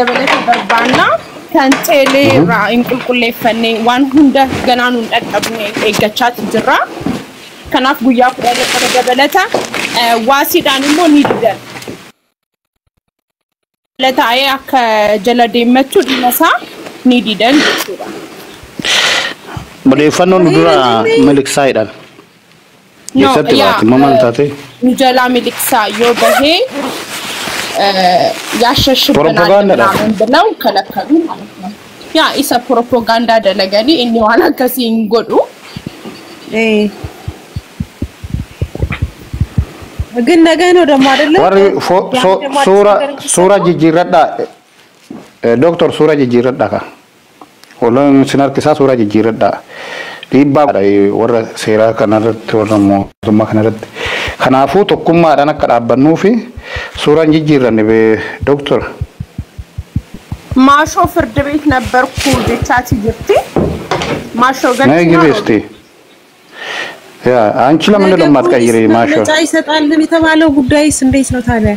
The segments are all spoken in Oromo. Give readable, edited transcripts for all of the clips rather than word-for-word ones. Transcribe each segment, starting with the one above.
Dabalata barbaanna kan teelee irraa hin qulqulleeffanne waan hunda ganaa nuun dhaqqabne eeggachaati jirra. Kanaaf guyyaa 12 dabalata waasiidhaan immoo ni didan. Taa'ee akka jala deemmachuu dhimma isaa ni didan jechuudha. Odeeffannoon nu dura miliqsaa jedhan. Eessatti baate? Immoo maal taate? Nu jalaa miliqsaa yoo bahee ያሸሽብናል ፕሮፓጋንዳ ምናምን ብለው ከለከሉ ማለት ነው። ያ isa propaganda dalaganii inni waan akkasii hin godhu. ግን ነገ ነው ደግሞ አይደለ? Warri suura suura jijjiirradhaa, dooktor, suura jijjiirradhaa ka. Walloon sin harkisaa, suura jijjiirradhaa. Dhiibbaa warra seeraa kanarratti, warra mootummaa kanarratti. Kanaafuu tokkummaadhaan akka dhaabbannuu fi suuraan jijjiirranne dooktor. ማሾ ፍርድ ቤት ነበርኩ jechaati jirti. ማሾ ነይ ግቢ እስቲ። ያ አንቺ ለምንድን ነው የማትቀይሪ? ማሾ መግለጫ ይሰጣልን የተባለው ጉዳይስ እንዴት ነው ታዲያ?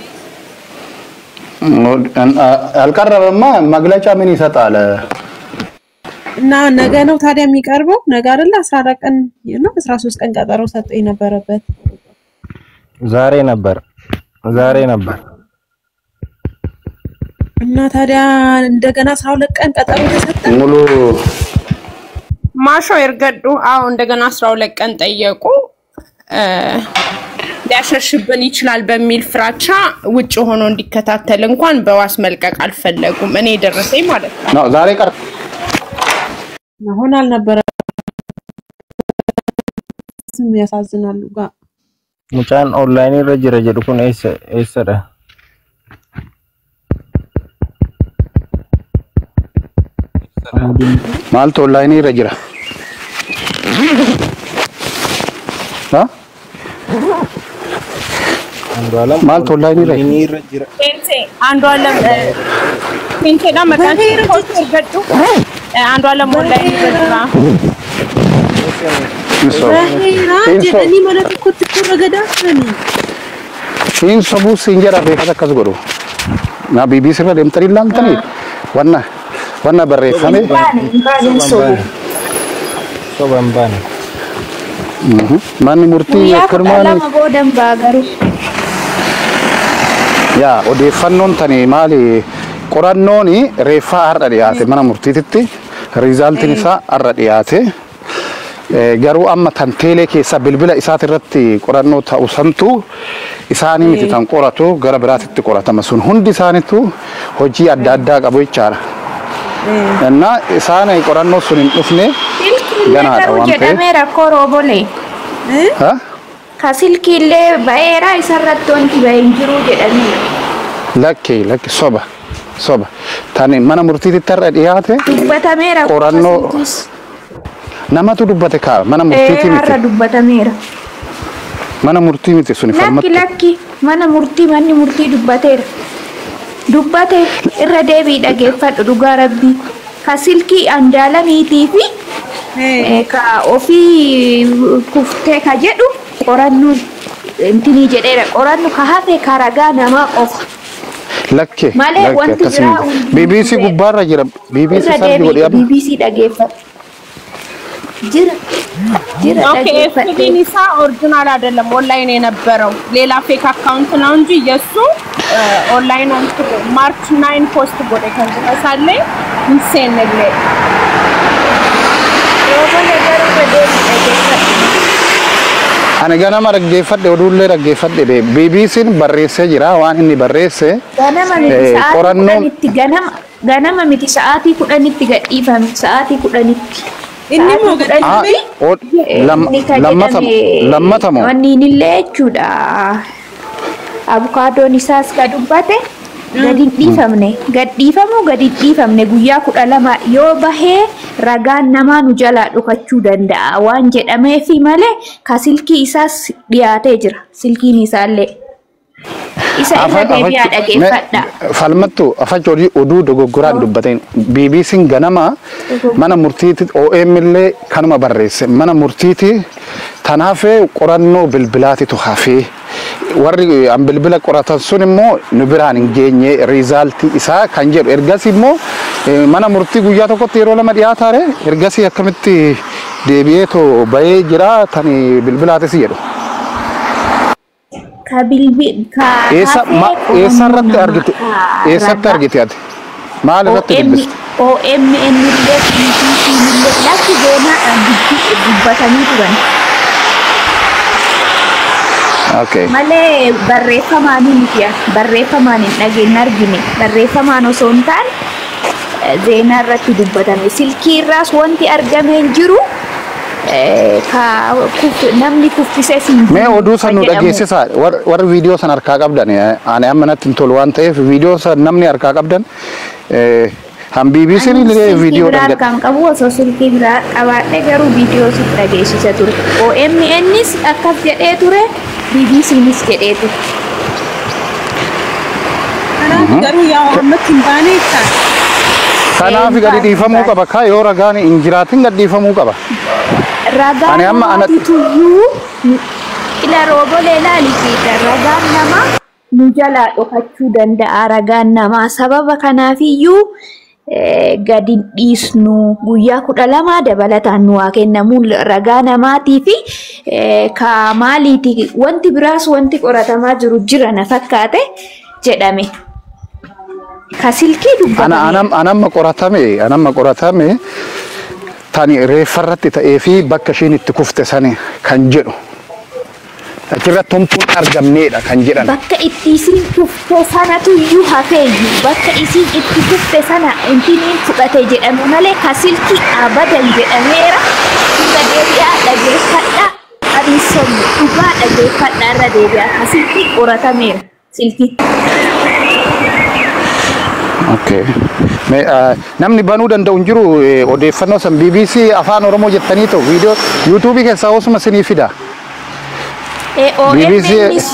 አልቀረበማ። መግለጫ ምን ይሰጣል? እና ነገ ነው ታዲያ የሚቀርበው? ነገ አይደለ? 14 ቀን ነው፣ 13 ቀን ቀጠሮ ሰጥቶ የነበረበት። ዛሬ ነበር፣ ዛሬ ነበር። እና ታዲያ እንደገና 12 ቀን ቀጠሮ ተሰጠ። ሙሉ ማሾ ይርገዱ። አዎ፣ እንደገና 12 ቀን ጠየቁ። ሊያሸሽብን ይችላል በሚል ፍራቻ ውጭ ሆኖ እንዲከታተል እንኳን በዋስ መልቀቅ አልፈለጉም። እኔ የደረሰኝ ማለት ነው። ነው ዛሬ ቀር መሆን አልነበረም። ያሳዝናሉ ጋ Mucaan onlaayinii irra jira jedhu kun eessa eessadha? Maaltu onlaayinii irra jira? Ha? Andu'aalam Maaltu onlaayinii irra jira? onlaayinii irra jira. ፔንቴ አንዷለም ፔንቴና መቃን ይርገዱ አንዷለም ኦንላይን irra jira. Baheera jedhanii mana tokkotti itti ragadaafani. Hin sobuu siin jedha, beekas akkas godhu. Na BBC irra deemtanii ilaaltanii wanna wanna barreeffame. Hin sobu. Soba hin baane. Manni murtii Guyyaa kudha akkanumaan lama boodan ba'a garuu. Yaa, odeeffannoon tani maali, qorannoon reeffaa har'a dhiyaate mana murtiititti, riizaaltiin isaa har'a dhiyaate. Garuu amma tan teelee keessa bilbila isaati irratti qorannoo ta'u santu isaanii miti tan qoratu, gara biraatitti qoratama. Sun hundi isaaniitu hojii adda addaa qabu jechaadha. እና isaan qorannoo sun hin dhufne Silkiillee ganaadha garuu waan ta'eef. jedhamee rakkoo roobolee. Ha? Ka silkiillee ba'eera, isarratti wanti ba'e hin jiru jedhaniiru. Lakki, lakki, soba soba. Tani mana murtiititti har'a dhiyaate Dubbatameera. Qorannoo silkiis. Namatu dubbate kaa, mana murtiitii miti. Har'a dubbatameera. Mana murtii miti suni. Lakki. Falmattu. Lakki, mana murtii, manni murtii dubbateera. Dubbate, irra deebii dhageeffadhu, dhugaa rabbii. Ka silkii Andaalamiitii fi ka ofii kuftee ka jedhu qorannoon intinii jedheera, qorannu ka hafe ka ragaa namaa qofa. Lakki, Malee lakki, wanti akkasii biraa miti. hundi BBC dhufeera. gubbaarra jira. BBC Irra sarbi deebii godhee amma. BBC dhageeffadhu. Jira. Jira. ኦኬ፣ ኤፍቢን dhageeffadhe. isaa ኦሪጂናል አይደለም፣ ኦንላይን የነበረው ሌላ ፌክ አካውንት ነው እንጂ የእሱ ኦንላይን ማርች 9 ፖስት godhe kan jedhasallee hin seennellee. Roobolee, garuu irra deebii dhageeffadhu. Ani ganama dhaggeeffadhe, oduullee dhaggeeffadhe. BBC'n barreessee jira waan inni barreesse. Ganama miti, sa'aatii Qorannoon 10tti, ganama ganama miti, sa'aatii 10tti gadhiifame, sa'aatii 10tti. Inni immoo Sa'aatii Ah, 10tti inni ka lammatamo jedhame lammatamo. wanniin illee jechuudha. Abukaadoon isaas ka dubbate gadi hin dhiifamne, gad dhiifamuu gadi hin dhiifamne, guyyaa 12 yoo bahee ragaan namaa nu jalaa dhokachuu danda'a waan jedhameefi malee ka silkii isaas dhiyaatee jira, silkiin isaallee. Isa irra deebi'aa dhageeffadha. Falmattu, afachi oduu dogoggoraan dubbateen. BBC'n ganama mana murtiiti, OM illee kanuma barreesse, mana murtiiti tanaafee qorannoo bilbilaatitu hafee Warri an bilbila qoratan sun immoo nu biraan hin geenye riizaaltii isaa kan jedhu. Ergasii immoo mana murtii guyyaa tokkotti yeroo lama dhiyaataare, ergasii akkamitti deebi'ee too bahee jira tani bilbilaatis jedhu. Ka bilbi ka Eessa hafee eessa qorannoo irratti namaa argite? ka Eessatti ragaa argite ati? Maal irratti OM dubbiste? OMN illee BBC'n illee lakki zeenaadhaan dubbatanii turan. Okay. Malee barreeffamaan miti, barreeffamaan hin dhageenye, argine barreeffamaan osoo hin taane zeenaa irratti dubbatame. Silkii irraas wanti argame hin jiru, ka namni kuffises hin Mee jiru oduu san nu jedhamu. dhageessisaa. Warri viidiyoo san harkaa qabdan, ani amma natti hin tolu waan ta'eef, viidiyoo san namni harkaa qabdan, han BBC'n Ani illee silkii viidiyoo biraa dhan kan qabu, osoo silkii biraa qabaadhe garuu viidiyoo si dhageessisa ture. OMNs akkas jedhee ture, BBCnis jedhee ture. Kanaaf garuu yaa ammatti hin baane jechaadha. Kanaaf gadi dhiifamuu qaba kaa, yoo ragaan hin jiraatin gadi dhiifamuu qaba. Ragaa Ani amma namaatituyyuu ila roobolee laalisiisa, ragaan namaa nu jalaa dhokachuu danda'a. Ragaan namaa sababa kanaafiyyuu gadi hin dhiisnu, guyyaa 12 dabalataan nu haa kennamu ragaa namaatii fi ka maaliiti, wanti biraas wanti qoratamaa jiru jira na fakkaate jedhame. Ka silkii Ana dubbatame. Anamma qoratame tani reeffarratti ta'ee fi bakka isheen itti kufte sani kan jedhu. Achirratti homtuun argamneedha kan jedhan. Bakka itti isin kufte sanatu iyyuu hafeeyyu, bakka isin itti kufte sana intiniin fudhate jedhame malee ka silkii abadan jedhameera. Irra deebi'aa dhageeffadhaa, ani sobne, dhugaa dhageeffadhaa, irra deebi'aa, ka silkii qoratameera silkii. Okay. Mee namni banuu danda'u hin jiru odeeffannoo san BBC Afaan Oromoo jettanii ta'u viidiyoo yuutuubii keessaa osuma isinii fida. BBC OMNs,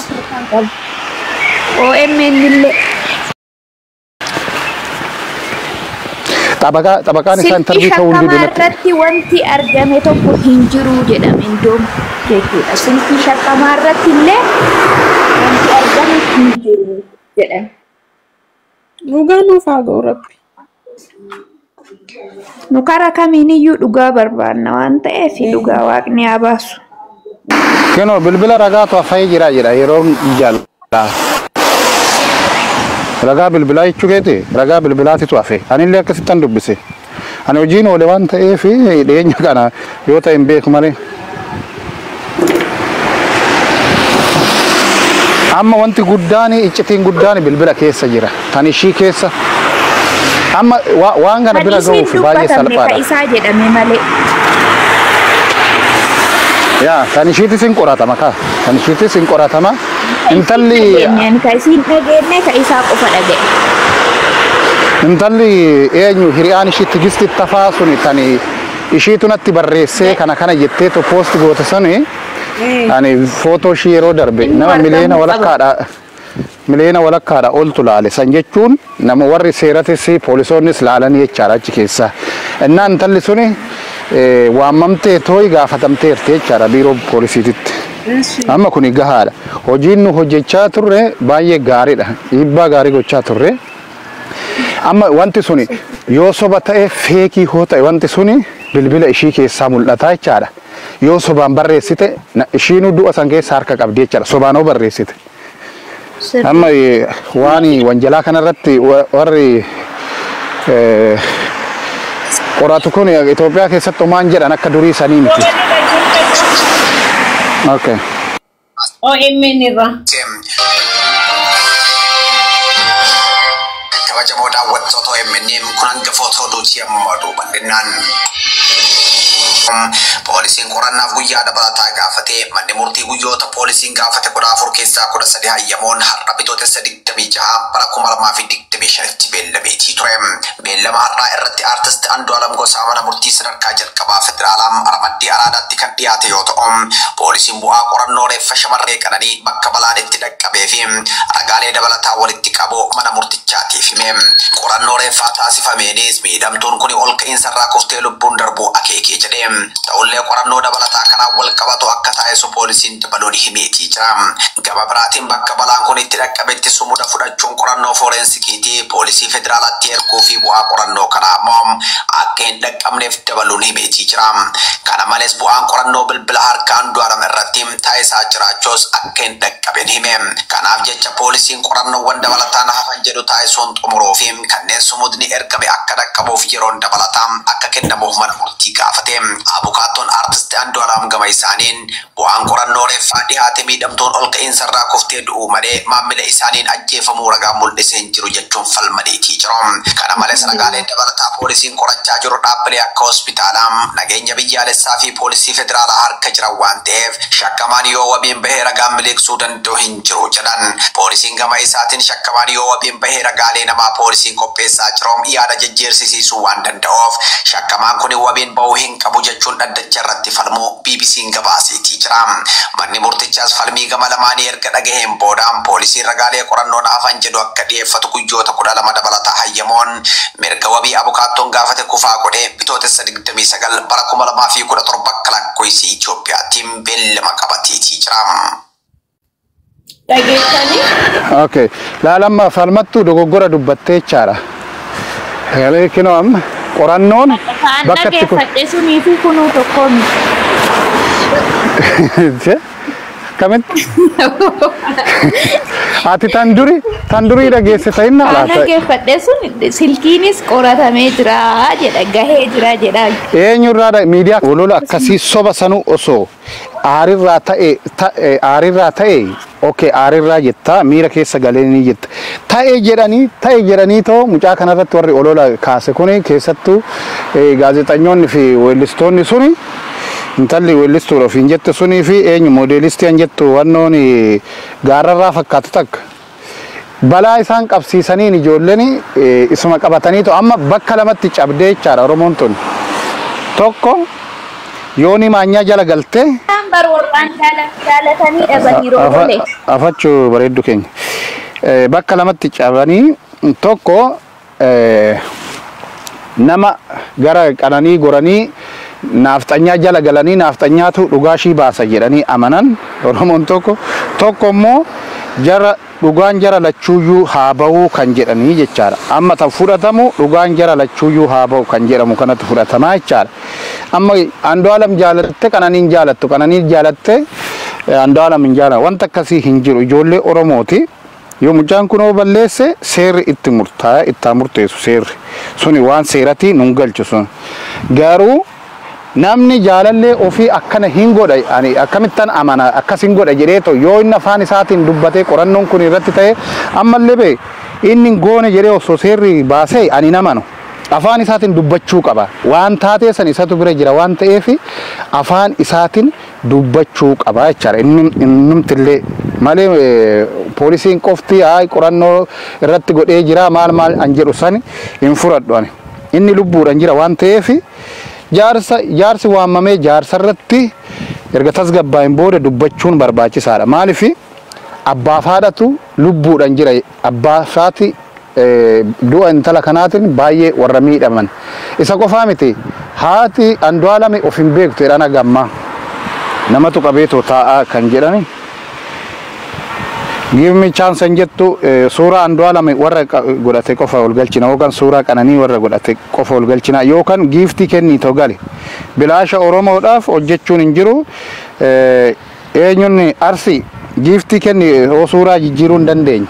OMN illee. Xabaqaan isaa Silkii intarvii ta'uu hin shakkamaa dide natti. irratti wanti argame tokko hin jiru jedhame indoom jechuudha. Silkii shakkamaa irratti illee wanti argame hin jiru jedhame. Dhugaa nuuf haa ga'u Rabbi. Nu karaa kamiiniyyuu dhugaa barbaanna waan ta'eef dhugaa Waaqni haa baasu. Kenoo bilbila ragaatu hafee jira jedha yeroo jaalala. Ragaa bilbilaa jechuu keeti, ragaa bilbilaatitu hafe. Anillee akkasittan dubbise. Ani hojiin oole waan ta'eef dhiyeenya kana yoo ta'e hin beeku malee. Amma wanti guddaan, iccitiin guddaan bilbila keessa jira. Tan ishii keessa. Amma waan kana Kan bira isiin ga'uuf baay'ee dubbatamne ka salphaadha. isaa jedhame malee. Yaa, kan ishiitis hin qoratama kaa. Kan ishiitis hin qoratama. Intalli Dhageenyaan ka isiin dhageenye, ka isaa qofa dhaga'e. Intalli eenyu, hiriyaan ishii Tigisti Tafaa suni, tani ishiitu natti barreessee kana kana jettee to post goote suni, ani footoo ishii yeroo darbe Inni nama miliyoona argamuu qaba. 1.5 miliyoona oltu laale. San jechuun nama warri seeratis poolisoonnis laalanii jechaadha achi keessa. Innaa intalli suni waamamtee tooyi gaafatamteerti jechaadha biiroo poolisiititti. Amma kuni gahaadha. Hojiin nu hojjechaa turre baay'ee gaariidha. Dhiibbaa gaarii gochaa turre. Amma wanti suni yoo soba ta'e, fake hoo ta'e, wanti suni bilbila ishii keessaa mul'ata jechaadha. Yoo sobaan barreessite ishiinuu du'a san keessa harka qabdi jechaadha. Sobaan hoo barreessite. Amma waan wanjalaa kanarratti warri qoratu kun Itoophiyaa keessatti homaan jedhan akka durii sanii miti. Okay. OMN irraa. Kabajamoo daawwattoota OMN, kun hangafoota oduuti, amma oduu bal'inaan. Poolisiin qorannaaf guyyaa dabalataa gaafate. Manni murtii guyyoota poolisiin gaafate 14 keessaa 13 hayyamuun har'a Bitootessa 26 bara 2025tti beellameetii ture. Beellama har'aa irratti aartist Andu'aalam Gosaa mana murtii sadarkaa jalqabaa federaalaa ramaddii Araadaatti kan dhiyaate yoo ta'u, poolisiin bu'aa qorannoo reeffa shamarree Qananii bakka balaan itti dhaqqabee fi ragaalee dabalataa walitti qabu mana murtichaatiif hime. Qorannoo reeffaa taasifameenis miidhamtuun kun ol ka'iinsa irraa kuftee lubbuun darbuu akeekee jedhe. Ta'ullee qorannoo dabalataa kanaan wal qabatu akka taasisu poolisiin dabaluun himeetii jira. Gama biraatiin bakka balaan kun itti dhaqqabetti sumuda fudhachuun qorannoo foorensikiitii poolisii federaalaatti erguu fi bu'aa qorannoo kanaa immoo akka hin dhaqqabneef dabaluun himeetii jira. Kana malees bu'aan qorannoo bilbila harka Andu'aalam irratti taasisaa jiraachuus akka hin dhaqqabin hime. Kanaaf jecha poolisiin qorannoowwan dabalataan hafan jedhu taasisuun xumuruu fi kanneen sumudni ergame akka dhaqqabuuf yeroon dabalataa akka kennamuuf mana murtii gaafate. Abukaattoon artisti Andu'aalam gama isaaniin bu'aan qorannoo reeffaa dhiyaate miidhamtuun ol ka'iinsarraa kuftee du'uu malee maamila isaaniin ajjeefamuu ragaa mul'isee hin jiru jechuun falmaniitii jiru. Kana malees ragaaleen dabalataa poolisiin qorachaa jiru dhaabbilee akka hospitaalaa, nageenya biyyaalessaa fi poolisii federaalaa harka jiran waan ta'eef shakkamaan yoo wabiin bahee ragaa miliqsuu danda'u hin jiru jedhan. Poolisiin gama isaatiin shakkamaan yoo wabiin bahee ragaalee namaa poolisiin qopheessaa jiru yaada jijjiirsisiisuu waan danda'uuf shakkamaan kun wabiin bahuu hin qabu jechuun dhaddacha irratti falmuu BBC'n gabaaseetii jira. Manni murtichaas falmii gama lamaanii erga dhagaheen booda poolisiin ragaalee qorannoon hafan jedhu akka dhiyeeffatu guyyoota 12 dabalataa hayyamuun mirga wabii abukaattoon gaafate kufaa godhee Bitootessa 29 bara 2017 akka lakkoofsa Itoophiyaatti beellama qabateetii jira. Dhageessanii? Okay. Laalamma falmattuu dogoggora dubbattee jechaadha. Galee kinoo amma qorannoon Kaan bakka itti kun dhageeffadhe sunii fi kunuu tokko miti. Kamitti? Ati tan duri tan durii dhageesse ta'inna Kaan laata? dhageeffadhe sun silkiinis qoratamee jira jedha, gahee jira jedha. Eenyurraa miidiyaa olola akkasii soba sanuu osoo aarirraa ta'e aarirraa ta'e okay aarirraa jetta miira keessa galee ni jetta. Ta'e jedhanii too mucaa kanarratti warri olola kaase kuni keessattuu gaazexeessitoonni fi weellistoonni suni intalli weellistuudha ofiin jette sunii fi eenyu moodeelistii an jettu wannoon gaararraa fakkaatu takka. Balaa isaan qabsiisaniin ijoolleen isuma qabataniitu amma bakka lamatti cabdee jechaadha Oromoon tun. Tokko yooni maanyaa jala galtee Isaan bar warraan jaalatanii dhabanii roobole. Afachuu bareeddu keenya. Bakka lamatti cabanii tokko nama gara qananii goranii naafxanyaa jala galanii naafxanyaatu dhugaashii baasa jedhanii amanan Oromoon tokko. Tokko immoo jara dhugaan jara lachuuyyuu haa ba'uu kan jedhanii jechaadha. Amma tan fudhatamu dhugaan jara lachuuyyuu haa ba'u kan jedhamu kanatti fudhatamaa jechaadha. Amma Andu'aalam jaalatte qananiin jaalattu qananiin jaalatte Andu'aalam hin jaalatu wanta akkasii hin jiru ijoollee Oromooti. Yoo mucaan kun oo balleesse seerri itti murtaa'a itti murteessu seerri suni waan seeratii nun galchu sun. Garuu namni jaalallee ofii akkana hin godha ani akkamittan amana akkas hin godha jedhee too yoo inni afaan isaatiin dubbatee qorannoon kun irratti ta'e ammallee bee inni hin goone jedhee osoo seerri baasee ani hin amanu. Afaan isaatiin dubbachuu qaba. Waan taatee san isatu bira jira waan ta'eef afaan isaatiin dubbachuu qaba jechaadha. Innumtillee malee poolisiin qofti hayi qorannoo irratti godhee jira maal maal an jedhu san hin fudhadhu ani. Inni lubbuudhaan jira waan ta'eef jaarsi waamamee jaarsa irratti erga tasgabbaa'een booda dubbachuun barbaachisaadha. Maaliif abbaa haadhatu lubbuudhaan jira abbaa haati du'a intala kanaatiin baay'ee warra miidhaman. Isa qofaa miti haati Andu'aalami of hin beektu jedhan hagammaa namatu qabeetoo taa'aa kan jedhani. Give me chance hin jettu suuraa Andu'aalami warra godhate qofa ol galchina yookaan suuraa Qananii warra godhate qofa ol galchina yookaan giiftii kennii too gali. Bilaasha Oromoodhaaf hojjechuun hin jiru. Eenyuun Arsii giiftii kenni yoo suuraa jijjiiruu hin dandeenye.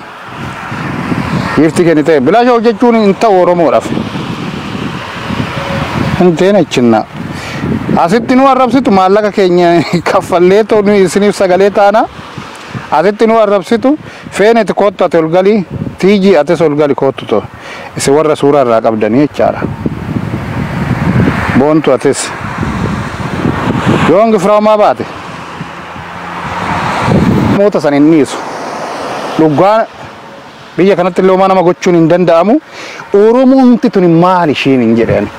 Giiftii kenni ta'e bilaasha hojjechuun hin ta'u Oromoodhaaf. Hin teene chinna. Asitti nu arrabsitu maallaqa keenya kaffallee too nu isiniif sagalee taana. Asitti nu arrabsitu feeneti koottu ati ol galii tiijii atis ol gali koottu too isin warra suuraa irraa qabdanii jechaadha. Boontu atis. Yoongi firoomaa baate. Moota san hin dhiisu. Dhugaa biyya kanatti illee homaa nama gochuun hin danda'amu. Oromoon tuni maal ishiin hin jedhan.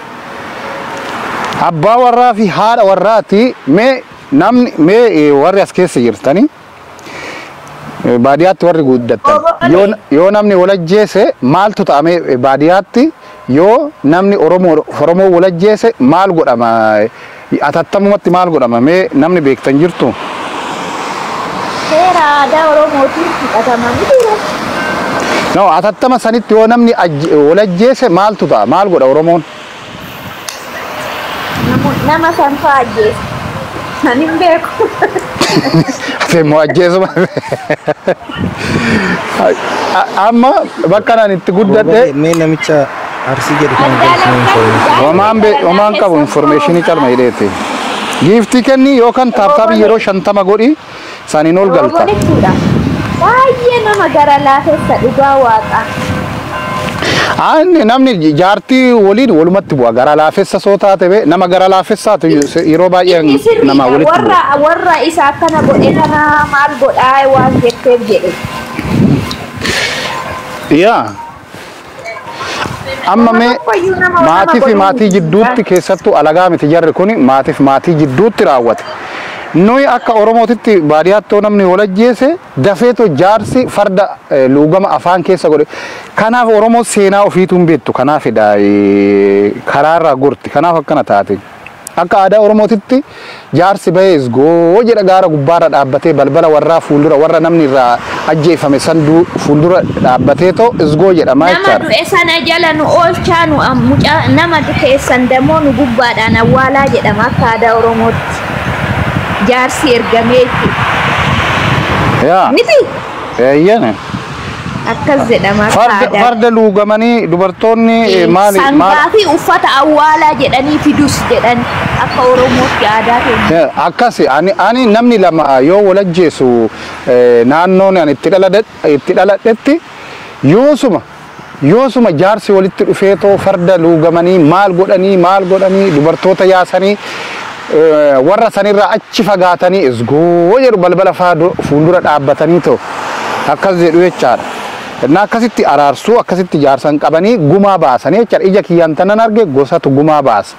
Abbaa warraa fi haadha warraati mee namni mee warri as keessa jirtanii baadiyyaatti warri guddattan yoo namni wal ajjeese maaltu ta'ame baadiyyaatti yoo namni Oromoo wal ajjeese maal godhama Atattamumatti maal godhama mee namni beektan jirtu? Seera aadaa Oromootiin fudhatama miti. No, atattama sanitti yoo namni wal ajjeese maaltu ta'a? Maal godha Oromoon? Nama san fa'aa ajjeese. Ani hin beeku. Ati immoo ajjeesuma. Amma bakka naan itti guddadhe Mee namicha Arsii jedhu kana galchine information. Homaan qabu informationii calma hidheeti. Giiftii kenni yookaan tap tapii yeroo 50 godhi saniin ol galta. Oromoon jechuudha. Baay'ee nama gara laafessa dhugaa waaqaa. Ani namni jaartii waliin walumatti bu'a. Gara laafessa soo taate be nama gara laafessaatu yeroo baay'ee Inni nama sirriidha. walitti bu'a. Warra isa akkana godhe kana maal godhaa waan jetteef jedhe. Yaa. Amma Nama mee tokkoyyuu nama maatii fi godhuu maatii miti. jidduutti keessattuu alagaa miti jarri kuni maatii fi maatii jidduutti raawwate. Nuyi akka Oromootitti baadiyyaatti namni wal ajjeese dafeetoo jaarsi farda luugama afaan keessa godhe. Kanaaf Oromoo seenaa ofiitu hin beektu. Kanaafidha karaarraa gorti. Kanaaf akkana taate. Akka aadaa Oromootitti jaarsi bahee isgoo jedha gaara gubbaarra dhaabbatee balbala warraa fuuldura warra namni irraa ajjeefame san fuuldura dhaabbateetoo isgoo jedhama Nama jechaadha. du'e sana jala nu oolchaa nu mucaa nama keessan damoo nu gubbaadhaan awwaalaa jedhama akka aadaa Oromootti. Jaarsi ergamee jechuudha. Yaa. Miti Eeyyane. akkas jedhama akka Farda aadaa. farda luugamanii dubartoonni maali maal Sangaa fi uffata awwaalaa jedhanii fidus jedhan akka Oromootti aadaa keenya. Akkas ani namni lama yoo wal ajjeesu naannoon ani itti dhaladhetti yoosuma jaarsi walitti dhufeetoo farda luugamanii maal godhanii dubartoota yaasanii warra sanirraa achi fagaatanii isgoo jedhu balbala fuuldura dhaabbatanii too akkas jedhu jechaadha. Innaa akkasitti araarsuu akkasitti jaarsan qabanii gumaa baasanii jechaadha. Ija kiyyaan tanan arge gosatu gumaa baasa.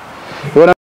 Yoo